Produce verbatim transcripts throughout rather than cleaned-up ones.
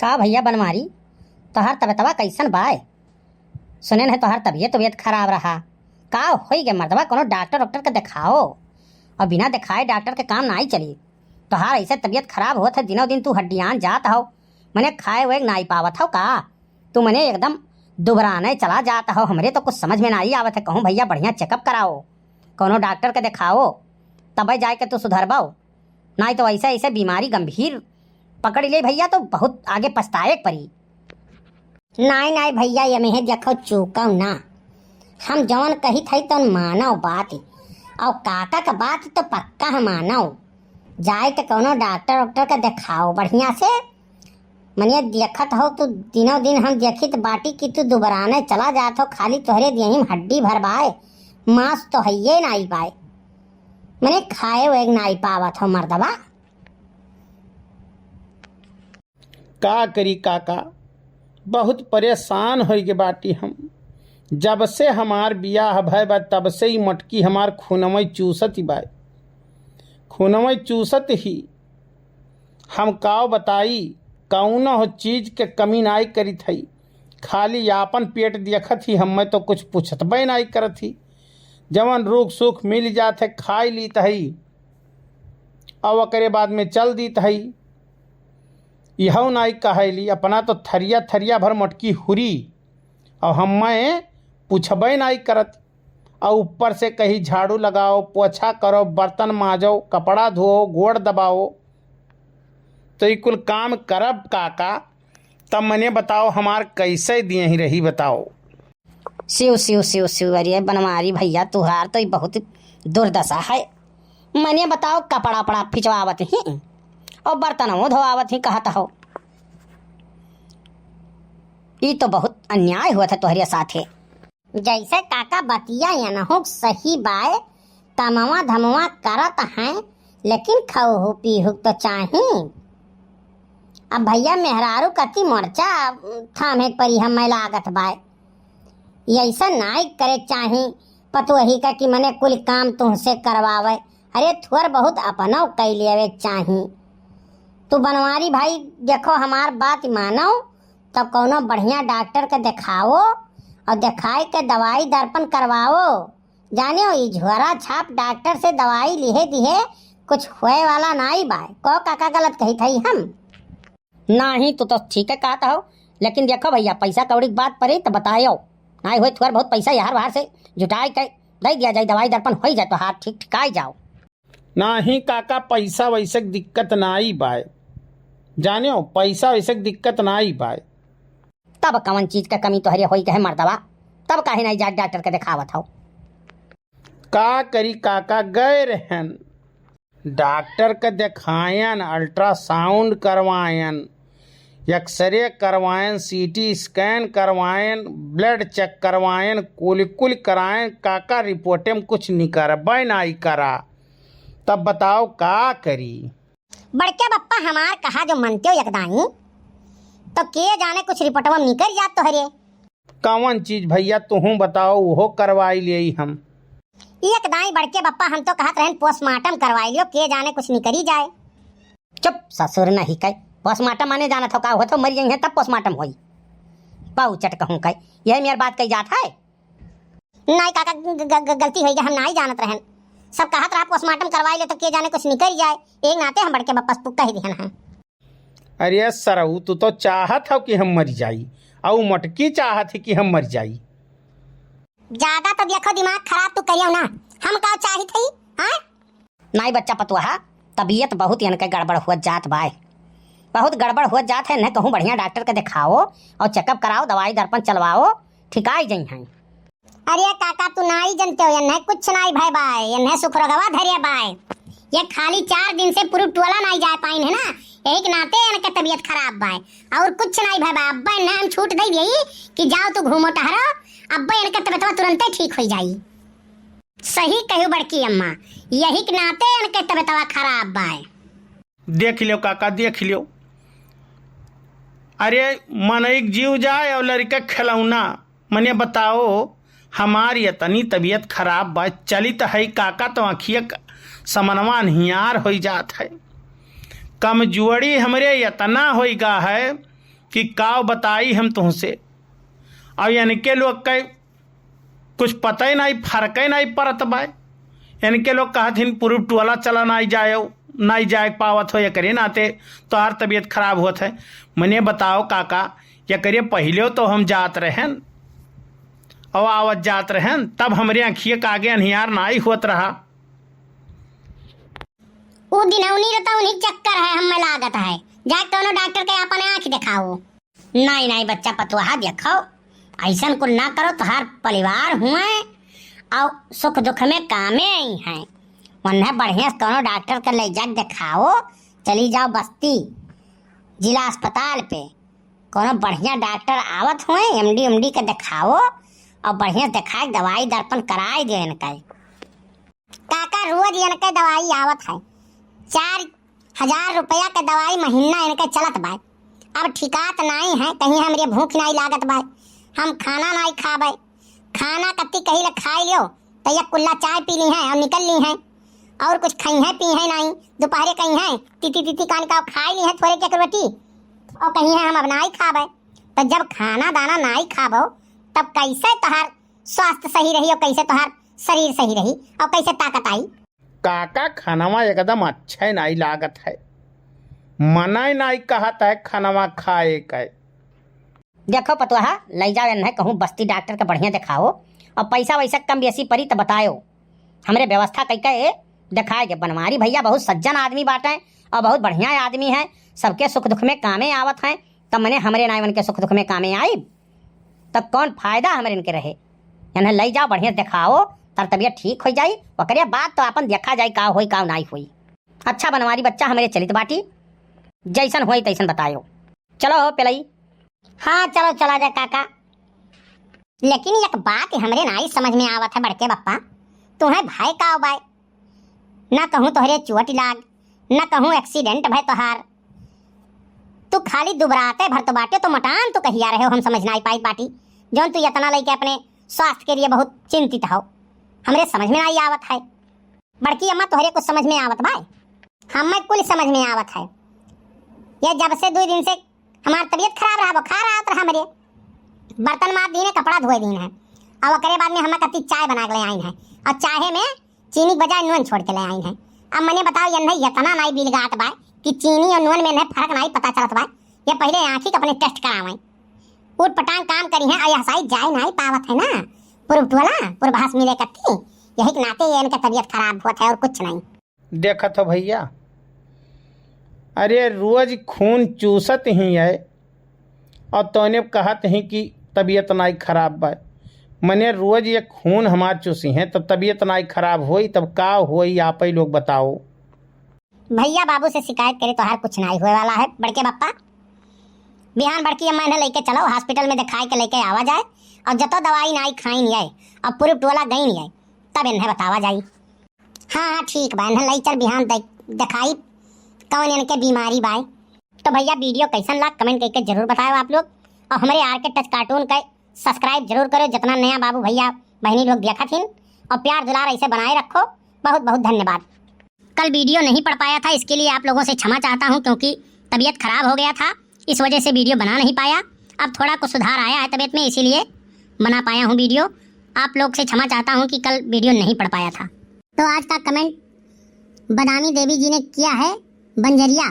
का भइया बनवारी, तोहार तबियतवा कइसन बाय? सुनेन है तोहार तबियत, तबियत खराब रहा। का होई गे मर्दवा, कउनो डॉक्टर वॉक्टर के देखाओ। अउर बिना देखाए डॉक्टर के काम नाई चली। तोहार अइसे तबियत खराब होत है, दिनों दिन तू हड्डियान जात हौ, मने खाए वए नाई पावत हौ का? तू मने एकदम दुबराने चला जात हौ। हमरे तो कुछ समझ में नाई आवत है। कहूँ भइया बढ़िया checkup कराओ, कउनो डॉक्टर के देखाओ, तबे जाए के तू सुधरबौ। नाई तो अइसे अइसे बीमारी गंभीर पकड़ ले भइया तो बहुत आगे पछताए के परी। नाई नाई भइया, एमेहे देखौ चूकौ ना, हम जउन कहित हई तउन मानौ बात, अउर काका क बात तो पक्का हम मानौ। जाए के कउनो डॉक्टर वॉक्टर के देखाओ बढ़िया से। मने देखत हौ तू, दिनों दिन हम देखित बाटी कि तू दुबराने चला जात हौ, खाली तोहरे देही में हड्डी भर बाय, मांस तो हइये नाई बाय। मने खाए वए नाई पावत हौ मर्दवा। का करी काका, बहुत परेशान होइ गे बाटी हम। जब से हमार बियाह भय बा तब से ही मटकी हमार खूनवै चूसत ही बाय, खूनवै चूसत ही। हम काव बताई, कउनो चीज के कमी नाई करित हई, खाली आपन पेट देखत ही, हम्मे तो कुछ पूछतबे नाई करत ही। जवन रूख सूख मिल जात है खाई लीत हई, अउर ओकरे बाद में चल दीत हई। इहौ नाई कहैली, अपना तो थरिया थरिया भर मटकी हुरी, अउर हम्मे पूछबे नाई करत। अउर ऊपर से कही झाड़ू लगाओ, पोछा करो, बर्तन मांजो, कपड़ा धोओ, गोड़ दबाओ। तो ई कुल काम करब काका, तब मने बताओ हमार कइसे दियही रही बताओ। सिव सिव सिव सिव, अरे बनवारी भइया तुहार तो ई बहुत दुर्दशा है। मने बताओ कपड़ा वपड़ा फिचवावत ही अउर बर्तनवो धोआवत ही कहत हौ। ई तो बहुत अन्याय होत है तोहरे साथे। जइसे काका बतिया एनहु क सही बाय, कमवा धमवा करत हैं, लेकिन खउहू पीहू क तो चाही। अब भइया मेहरारू कति मोर्चा थामे क परी हम्मे लागत बाय। अइसा नाई करे क चाही पतोही का कि मने कुल काम तुहसे करवावे। अरे थोर बहुत अपनौ कइ लेवे क चाही। तू बनवारी भाई देखो हमार बात मानौ, तब कउनो बढ़िया डॉक्टर के देखाओ अउर देखाए के दवाई दर्पण करवाओ। जानियो, ई झोरा छाप डॉक्टर से दवाई लिहे दिहे, कुछ होए वाला नाई बाय। को काका गलत कहित हई हम? नाहीं, तू तो ठीके कहत हौ, लेकिन देखो भइया, पइसा कौड़ी के बात परी त बतायो, नाहीं होई थोर बहुत पइसा यहर वहर से जुटाइ के दइ दिया जाई, दवाई दर्पण होई जाए, तोहार ठीक ठिकाई जाओ। नाहीं काका, पइसा वइसे के दिक्कत नाई बाय, जानियो, पइसा वइसे के दिक्कत नाई बाय। तब कवन चीज क कमी तोहरे होई गए मर्दवा? तब काहे नाई जात डॉक्टर के देखावत हौ? का करी काका, गए रहन डॉक्टर के देखायन, अल्ट्रासाउंड करवायन, एक्सरे करवायन, सीटी स्कैन करवायन, ब्लड चेक करवायन, कुल कुल करायन, काका रिपोर्टे में कुछ निकरबे नाई करा। तब बताओ का करी? बड़के बप्पा हमार कहा जो मनत्यो एक दाईं, तो के जाने कुछ रिपोर्टवा में निकर जात तोहरे। कवन चीज भइया, तुहूँ बताओ, उहो करवाई लेई हम। एक दाईं बड़के बप्पा, हम तो कहत रहन पोस्टमार्टम करवाई लियो, के जाने कुछ निकरी जाए। चुप ससुर नहीं कहे, पोस्टमार्टम माने जानत हो का होत हो, मर जइहें तब पोस्टमार्टम होई। पाऊ चट कहूँ कहे, यही मेर बात कही जात है। नाई काका, ग-, ग-, ग-, गलती होई गई, हम नाई जानत रहन। सब कहत रहा पोस्टमार्टम करवाई ले तो के जाने कुछ निकल जाए, एक नाते हम बड़के बप्पा से कह दिहन है। अरे सरऊ, तू तो चाहत हो कि हम मर जाई, अउ मटकी चाहत है कि हम मर जाई। ज्यादा तो देखो दिमाग खराब तू करियो ना, हम का चाहित हई, हाँ? नाई बच्चा पतुआ, तबीयत बहुत इनके गड़बड़ हुआ जात बाय, बहुत गड़बड़ हुआ जात है। इन्हें कहूँ बढ़िया डॉक्टर के देखाओ अउ चेकअप कराओ, दवाई दर्पण चलवाओ, ठिकाई जइहैं। अरे काका, तू नाई जनते हो, इन्हें कुछ नाई भय बाय, इन्हें सुखरोगवा धरे बाय। ये खाली चार दिन से पूरी टोला नाई जाए पाइन है ना, यही के नाते इनके तबीयत खराब बाय। और कुछ नाई भय बाय, अब्बा इन्हें हम छूट दे दिए कि जाओ तू घूमो टहरो, अब्बा इनके तबीयतवा तुरंते ठीक हो जाई। सही कहू बड़की अम्मा, यही के नाते इनके तबीयतवा खराब बाय। देख लियो काका, देख लियो। अरे मनई के जीव जाए और लड़के खिलौना। मने बताओ, हमार इतनी तबीयत खराब बा, चलित है काका तो आँखिया क समनवा अन्हियार होई जात है। कमजोरी हमरे इतना होई गा है कि काव बताई हम तुहसे। अब इनके लोग के कुछ पता ही नाहीं, फर्क ही नाहीं परत बाय। इनके लोग कहत हिन, "पूरब टोला चला, नाहीं जाए, नाहीं जाए पावत हो, एकरे नाते तोहार तबीयत खराब होत है।" मने बताओ काका, एकरे पहिले तो हम जात रहेन और आवत जात रहेन, तब हमरे अँखिया के आगे अन्हियार नाहीं होत रहा। उ दिनौनी रतौनी चक्कर है, हमें लागत है। जाए कौनो डॉक्टर के अपन आँख देखाओ। नाहीं, नाहीं बच्चा पतोहा, देखो, अइसन कुल ना करो, तोहार परिवार हुए और सुख दुख में कामे आई हैं। वन्ने बढ़िया से कौनो डॉक्टर के ले जाके देखाओ, चली जाओ बस्ती जिला अस्पताल पे, कौनो बढ़िया डॉक्टर आवत हुए, एमडी उमडी के देखाओ और बढ़िया से देखाए के दवाई दर्पण कराए दे इनका। काका, रोज इनके दवाई आवत है, चार हजार रुपया के दवाई महीना इनके चलत बा। अब ठिकात नाई है, कहीं हमरे भूख नाई लागत बा, हम खाना नाई खाबे। खाना कत्ती कही ले खाई लियो, तो एक कुल्ला चाय पी ली है और निकल ली है, और कुछ खाई है पी है नाई। दोपहरे कहीं है तीती तीती कान का खाई ली है थोड़े के रोटी, और कहीं है हम अब नाई खाबे। तो जब खाना दाना नाई खाबो, तब कैसे तोहार स्वास्थ्य सही रही और कैसे तोहार शरीर सही रही और कैसे ताकत आई? काका, खनवा एकदम अच्छे नाई लागत है, मना ही नाई कहत है खनवा खाए के। देखो पतोहा, लई जाओ इन्हें कहूँ बस्ती डॉक्टर के बढ़िया देखाओ, और पैसा वैसा कम बेसी परी तो बतायो, हमरे व्यवस्था कई के देखाए के। बनवारी भैया बहुत सज्जन आदमी बाटे और बहुत बढ़िया आदमी है, सबके सुख दुख में कामे आवत हैं, तब मने हमरे नाई उनके सुख दुख में कामे आई, तब कौन फायदा हमरे इनके रहे? इन्हें लई जाओ, बढ़िया देखाओ, तर तबियत ठीक हो जाई, ओकरे बाद तो अपन देखा जाई का होई का नाई होई। अच्छा बनवारी बच्चा, हमरे चलित बाटी, जैसन होई तैसन बतायो। चलो हो पेलई। हाँ चलो चला जाए काका, लेकिन एक बात हमरे नाई समझ में आवत है बड़के बप्पा, तुम्हें भय का बाय? ना कहूँ तोहरे चोट लाग, ना कहूँ एक्सीडेंट भय तोहार। तू खाली दुबराते भर तो बाटे, तो मोटान तू कहिया रहे हो, हम समझ नाई पाई बाटी। जौन तू इतना लइके अपने स्वास्थ्य के लिए बहुत चिंतित हो, हमरे समझ में नाई आवत है। बड़की अम्मा, तोहरे कुछ समझ में आवत बाय? हमें कुल समझ में आवत है। ये जब से दो दिन से हमार तबीयत खराब रहा, बुखार आवत रहा हमरे, बर्तन माज दीन है, कपड़ा धोए दीन है, और ओकरे बाद में हमें कत्ती चाय बना के ले आइन है, और चाहे में चीनी के बजाय नून छोड़ के ले आइन है। अब मने बताओ, ये नहीं इतना नाई बिलगात बा कि चीनी और नून में नहीं फर्क नाई पता चलत बा। ये पहले आँखी के अपने टेस्ट करावें, उठ पटांग काम करी हैं, और यह साइड जाए नाई पावत है ना, पूर्व टोला पूर्वास मिले कत्ती, यही के नाते ये इनका तबीयत खराब होत है और कुछ नहीं। देखत हो भैया, अरे रोज खून चूसत ही है और तौने कहत ही कि तबीयत नाई खराब बा। मने रोज ये खून हमार चूसी हैं, तब तबीयत नाई खराब होई, तब का होई, आप ही लोग बताओ। भैया बाबू से शिकायत करे तोहार कुछ नाई होए वाला है बड़के बप्पा। बिहान बड़की अम्मा इन्हें लेके चलो, हॉस्पिटल में दिखाए के लेके आवा जाए, और जतो दवाई नाई खाइन है और पूर्व टोला गइन है, तब इन्हें बतावा जाई। हाँ, हाँ, ठीक बा, इन्हें लई चल बिहान दे-, देखाई कौन इनके बीमारी बाय। तो भैया वीडियो कैसन लाग कमेंट करके जरूर बताओ आप लोग, और हमरे आर के टच कार्टून के सब्सक्राइब जरूर करो, जितना नया बाबू भैया बहनी लोग देखत हिन, और प्यार दुलार ऐसे बनाए रखो। बहुत बहुत धन्यवाद। कल वीडियो नहीं पढ़ पाया था, इसके लिए आप लोगों से क्षमा चाहता हूँ, क्योंकि तबीयत खराब हो गया था, इस वजह से वीडियो बना नहीं पाया। अब थोड़ा कुछ सुधार आया है तबीयत में, इसीलिए बना पाया हूँ वीडियो। आप लोग से क्षमा चाहता हूँ कि कल वीडियो नहीं पढ़ पाया था। तो आज का कमेंट बदामी देवी जी ने किया है, बंजरिया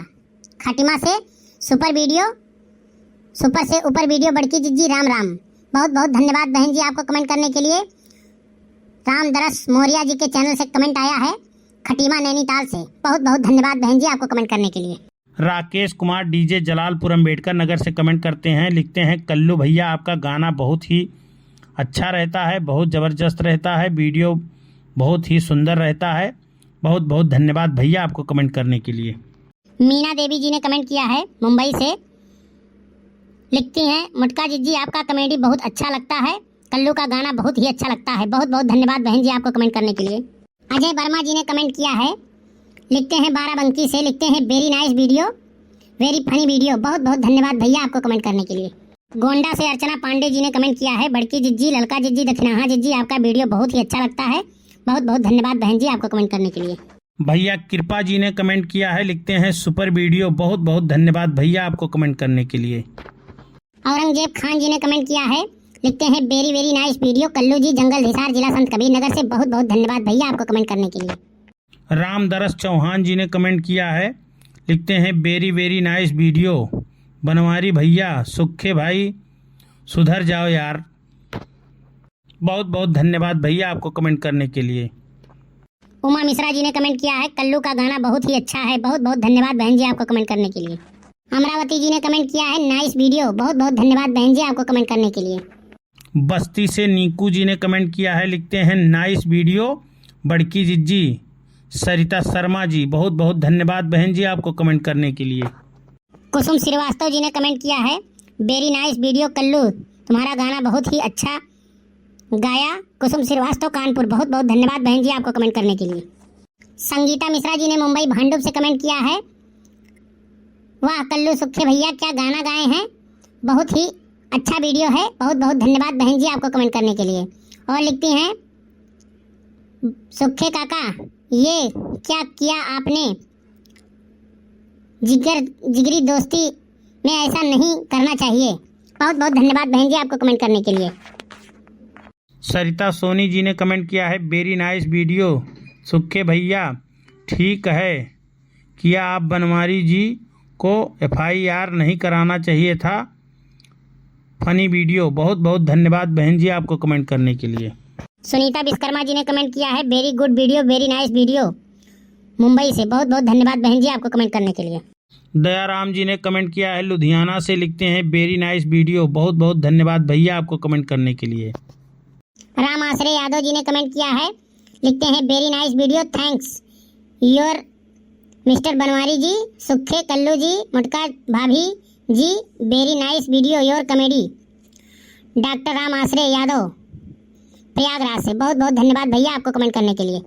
खटिमा से। सुपर वीडियो, सुपर से ऊपर वीडियो बड़की जिज्जी, राम राम। बहुत बहुत धन्यवाद बहन जी आपको कमेंट करने के लिए। राम दरस मौर्या जी के चैनल से कमेंट आया है खटीमा नैनीताल से। बहुत बहुत धन्यवाद बहन जी आपको कमेंट करने के लिए। राकेश कुमार डीजे जलालपुर अंबेडकर नगर से कमेंट करते हैं, लिखते हैं, "कल्लू भैया आपका गाना बहुत ही अच्छा रहता है, बहुत ज़बरदस्त रहता है, वीडियो बहुत ही सुंदर रहता है।" बहुत बहुत धन्यवाद भैया आपको कमेंट करने के लिए। मीना देवी जी ने कमेंट किया है मुंबई से, लिखती हैं, "मुटका जिज्जी आपका कॉमेडी बहुत अच्छा लगता है, कल्लू का गाना बहुत ही अच्छा लगता है।" बहुत बहुत धन्यवाद बहन जी आपको कमेंट करने के लिए। अजय वर्मा जी ने कमेंट किया है, लिखते हैं बाराबंकी से, लिखते हैं, "Very nice video, very funny video।" बहुत बहुत धन्यवाद भैया आपको कमेंट करने के लिए। गोंडा से अर्चना पांडे जी ने कमेंट किया है, "बड़की जिज्जी, ललका जिज्जी, दखिनाहा जिज्जी, आपका वीडियो बहुत ही अच्छा लगता है।" बहुत बहुत धन्यवाद बहन जी आपको कमेंट करने के लिए। भैया कृपा जी ने कमेंट किया है, लिखते हैं, "सुपर वीडियो।" बहुत बहुत धन्यवाद भैया आपको कमेंट करने के लिए। औरंगजेब खान जी ने कमेंट किया है, लिखते हैं, "Very, very nice video, Kullu जी, जंगल हिसार, जिला संत कबीर नगर से।" बहुत बहुत धन्यवाद भैया आपको कमेंट करने के लिए। रामदरस चौहान जी ने कमेंट किया है, लिखते हैं, "Very, very nice video, Banwari भैया, सुखे भाई, सुधर जाओ यार।" बहुत बहुत धन्यवाद भैया आपको कमेंट करने के लिए। उमा मिश्रा जी ने कमेंट किया है, "कल्लू का गाना बहुत ही अच्छा है।" बहुत बहुत धन्यवाद बहन जी आपको कमेंट करने के लिए। अमरावती जी ने कमेंट किया है, "Nice video।" बहुत बहुत धन्यवाद बहन जी आपको कमेंट करने के लिए। बस्ती से नीकू जी ने कमेंट किया है, लिखते हैं, "Nice video बड़की जिज्जी।" सरिता शर्मा जी, बहुत बहुत धन्यवाद बहन जी आपको कमेंट करने के लिए। कुसुम श्रीवास्तव जी ने कमेंट किया है, "Very nice video कल्लू, तुम्हारा गाना बहुत ही अच्छा गाया।" कुसुम श्रीवास्तव कानपुर, बहुत बहुत धन्यवाद बहन जी आपको कमेंट करने के लिए। संगीता मिश्रा जी ने मुंबई भांडुप से कमेंट किया है, "वाह कल्लू सुखे भैया क्या गाना गाए हैं, बहुत ही अच्छा वीडियो है।" बहुत बहुत धन्यवाद बहन जी आपको कमेंट करने के लिए। और लिखती हैं, "सुखे काका ये क्या किया आपने, जिगर जिगरी दोस्ती में ऐसा नहीं करना चाहिए।" बहुत बहुत धन्यवाद बहन जी आपको कमेंट करने के लिए। सरिता सोनी जी ने कमेंट किया है, "Very nice video सुखे भैया, ठीक है किया आप बनवारी जी को F I R नहीं कराना चाहिए था। Funny video।" बहुत बहुत धन्यवाद बहन जी आपको कमेंट करने के लिए। सुनीता विश्वकर्मा जी ने कमेंट किया है, "Very good video, very nice video।" Mumbai से बहुत बहुत धन्यवाद बहन जी आपको कमेंट करने के लिए। दयाराम जी ने कमेंट किया है लुधियाना से, लिखते हैं, "Very nice video।" बहुत बहुत धन्यवाद भैया आपको कमेंट करने के लिए। राम आश्रय यादव जी ने कमेंट किया है, लिखते हैं, "Very nice video, thanks your mister Banwari ji, Sukhe Kallu ji, मोटका भाभी जी, very nice video, your comedy।" Doctor Ram Ashray Yadav प्रयागराज से, बहुत बहुत धन्यवाद भैया आपको कमेंट करने के लिए।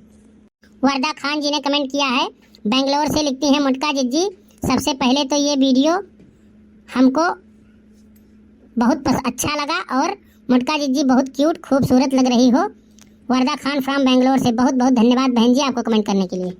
वर्दा खान जी ने कमेंट किया है बेंगलोर से, लिखती हैं, "मोटका जिज्जी, सबसे पहले तो ये वीडियो हमको बहुत पस-, अच्छा लगा और मोटका जिज्जी बहुत क्यूट, खूबसूरत लग रही हो।" वर्दा खान फ्रॉम बेंगलोर से, बहुत बहुत धन्यवाद बहन जी आपको कमेंट करने के लिए।